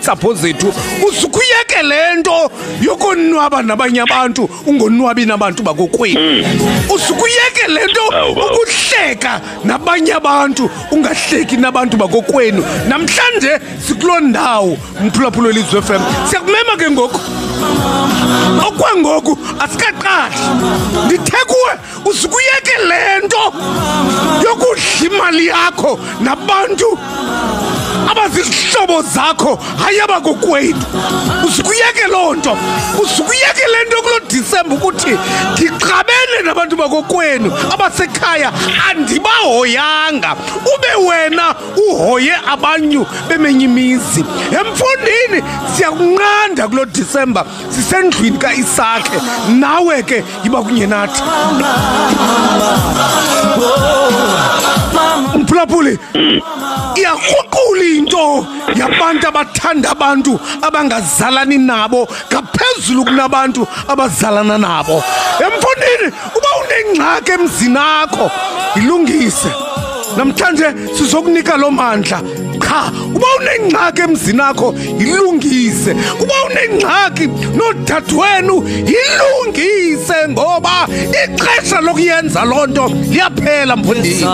iintsapho zethu. Uzukuyeke le nto yokonwaba nabanye abantu ungonwabi nabantu bakokwenu. Uzukuyeke le nto ukuhleka nabanye abantu ungahleki nabantu bakokwenu. Namhlanje sikuloo ndawo, mphulaphula Welizwe FM. Siyakumema ke ngoku. Okwangoku asikaqali. Ndithe kuwe uzukuyeke le nto yokudla imali yakho nabantu abazizihlobo zakho, hayi abakokwenu. Uzukuyeke loo nto. Uzukuyeke le nto kuloo Disemba ukuthi ndixabene nabantu bakokwenu abasekhaya, andibahoyanga, ube wena uhoye abanyu bemenye imizi. Emfundini siyakunqanda kuloo Disemba, sisendlwini kaIsakhe, nawe ke yiba kunye nathi. Mphulaphuli, iyakruqula into yabantu abathanda abantu abangazalani nabo ngaphezulu kunabantu abazalana nabo. Emfundini, uba unengxaki emzini akho, ilungise. Namhlanje sizokunika lo mandla. Qha, uba unengxaki emzini akho, ilungise. Uba unengxaki nodadewenu, ilungise, ngoba ixesha lokuyenza loo nto liyaphela, mfundini.